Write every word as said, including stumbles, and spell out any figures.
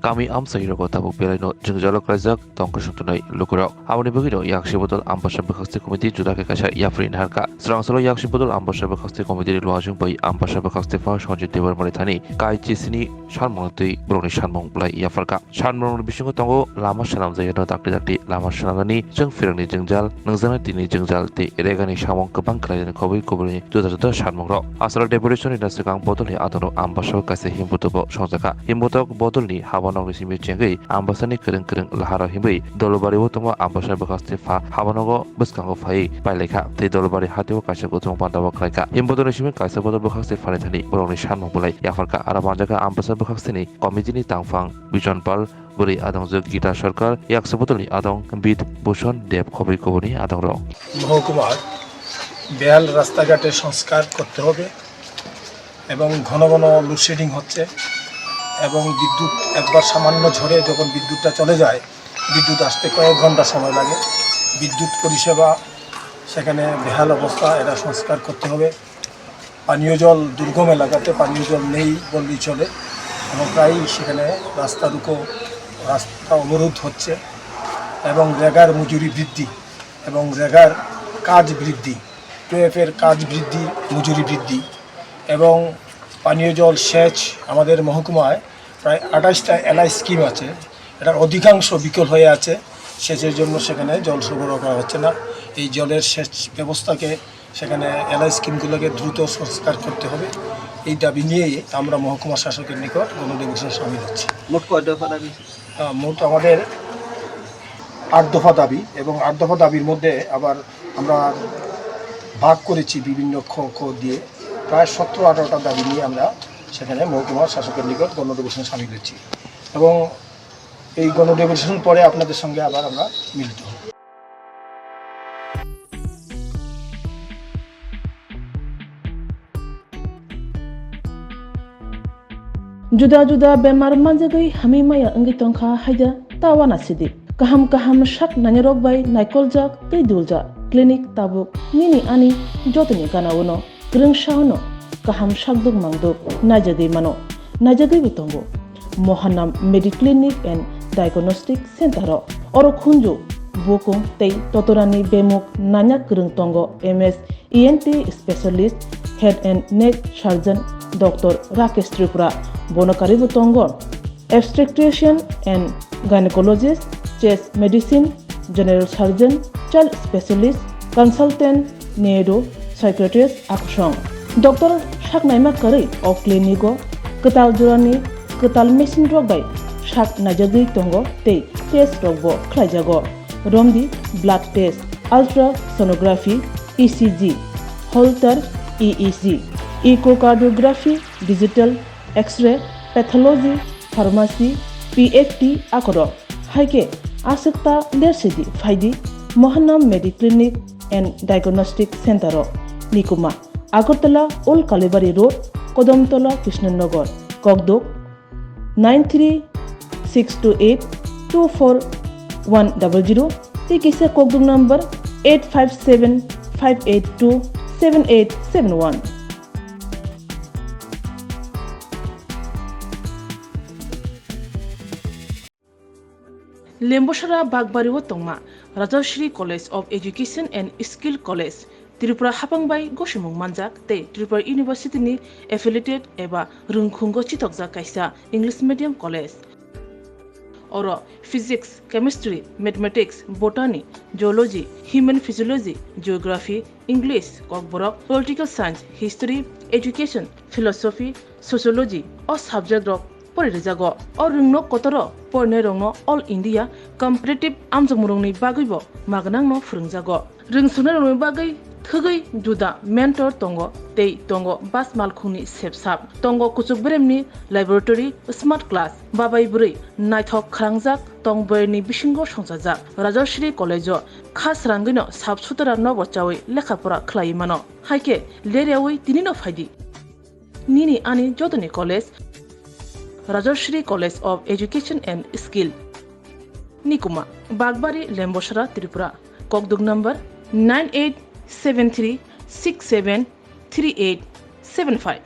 Kami amchai rogo tabuk belaino jwngjalo klaijak tong kwswng tongnai lukurok. Aboni bagwino Yaksi Bodol Ambasa Bwkhakste Committee juda khe kaisa yapri naharkha. Swrangsalo Yaksi Bodol Ambasa Bwkhakste Committee ni luhajwng bai Ambasa Bwkhakste pha Sanjit Debbarmani thani kai chisini sanmung twi borokni sanmung belai yapharkha. Sanmung bisingo tongo lama swnamjak yano dakti dakti lama swnamnani, chwng phirangni jwngjal, nungjaknai tini jwngjal tei regani samung kwbang khlaijani khobwi kubuni juda juda sanmungrok. Aswk decoration ni swkang bodolni adongrok Ambasa kaisa himbotobo songjakha. Himbotok bodolni habanokni simi chengwi Ambasani kwrwng kwrwng laharo himwi Dolobari o tongma Ambasa bwkhakste pha habanogo bwskango phaiwi pailaikha tei Dolobari hatio kaisa kutung pandao khlaikha. Himbotok ni simi kaisa bodol bwkhakste phani thani borokni sanmung belai yapharkha. Aro manjakha Ambasa bwkhakseni committee ni tangphang Bijon Pal, bwrwi adongjwk Gita Sarkar, Yaksi Bodolni adong Bid Bhushon Deb khobwi kubuni adongrok. মহকুমার বেহাল রাস্তাঘাটে সংস্কার করতে হবে এবং ঘন ঘন লোডশেডিং হচ্ছে এবং বিদ্যুৎ একবার সামান্য ঝড়ে যখন বিদ্যুৎটা চলে যায়, বিদ্যুৎ আসতে কয়েক ঘন্টা সময় লাগে। বিদ্যুৎ পরিষেবা সেখানে বেহাল অবস্থা, এটা সংস্কার করতে হবে। পানীয় জল দুর্গম এলাকাতে পানীয় জল নেই বললেই চলে এবং প্রায়ই সেখানে রাস্তা রুকো, রাস্তা অবরোধ হচ্ছে এবং রেগার মজুরি বৃদ্ধি এবং রেগার কাজ বৃদ্ধি, টুয়েফের কাজ বৃদ্ধি, মজুরি বৃদ্ধি এবং পানীয় জল সেচ আমাদের মহকুমায় প্রায় আঠাশটা এলআই স্কিম আছে, এটার অধিকাংশ বিকল হয়ে আছে। সেচের জন্য সেখানে জল সরবরাহ করা হচ্ছে না। এই জলের সেচ ব্যবস্থাকে সেখানে এলআই স্কিমগুলোকে দ্রুত সংস্কার করতে হবে। এই দাবি নিয়েই আমরা মহকুমা শাসকের নিকট গণডেপুটেশনে সামিল হচ্ছি। মোট কয় দফা দাবি? আহ, মোট আমাদের আট দফা দাবি এবং আট দফা দাবির মধ্যে আবার আমরা ভাগ করেছি বিভিন্ন খ খ দিয়ে, প্রায় সতেরো আঠারোটা দাবি নিয়ে আমরা সেখানে মহকুমা শাসকের নিকট গণডেপুটেশনে সামিল হচ্ছি এবং এই গণডেপুটেশন পরে আপনাদের সঙ্গে আবার আমরা মিলিত হব। Juda juda bemar manjagwi hamwi maya wngwi tongkha haida ta uanasidi. Kaham kaham sak nainarok bai naikoljak tei duljak clinic tabuk nini ani jotoni gana-o no kwrwngsa-o no kaham sakduk mangduk naijagwi mano, naijagwibo tongo. Mohanam Mediclinic and Diagnostic Center-o oro khunju, bukung tei totorani bemuk nanya kwrwng tongo M S E N T specialist, head and neck surgeon Doctor Rakesh Tripura, bono karwibo tongo obstetrician and gynecologist, chest medicine, general surgeon, child specialist, consultant, neuro, psychiatrist, akusong. Doctor saknaima karwi o clinic-o kwtal jorani kwtal machine rok bai sak naijagwi tongo tei test rokbo khlaijago. Romdi blood test, ultrasonography, E C G, Holter E E G, echocardiography, digital X-ray, pathology, pharmacy, P F T akorok. Hai khe aswk ta lersidi phaidi Mohanam Mediclinic and Diagnostic Center-o, Nikuma, Agartala Old Kalibari Road, Kodomtola, Krishnanagar, Kokduk, nine three six two eight two four one double zero tei kisa kokduk number eight five seven five eight two seven eight seven one. Lembosara Bagbari o tongma Rajashri College of Education and Skill College, Tripura hapang bai gosimung manjak tei Tripura University ni affiliated eba rwngkhungo chitokjak kaisa English medium college. Oro physics, chemistry, mathematics, botany, zoology, human physiology, geography, English, Kokborok, political science, history, education, philosophy, sociology o subject rok pori rijago. O rwngno kotoro porinai rokno All India competitive amjokmung rokni bagwibo magnangno phwrwngjago. Rwngsuknai rokni bagwi thwgwi juda mentor tongo tei tongo bas malkhungni sepsap. Tongo kuchuk beremni laboratory, smart class, babai bwrwi naithok khwrangjak tong boyarni bisingo songchajak. Rajashri College o kha srangwino sap sutara nobo chawi lekha pora khlaiwi mano. Hai khe leryawi tinino phaidi. Nini ani jotoni college, Rajashri College of Education and Skill. Nikuma, Bagbari, Lembosara, Tripura. Kokduk number nine eight seven three six seven three eight seven five.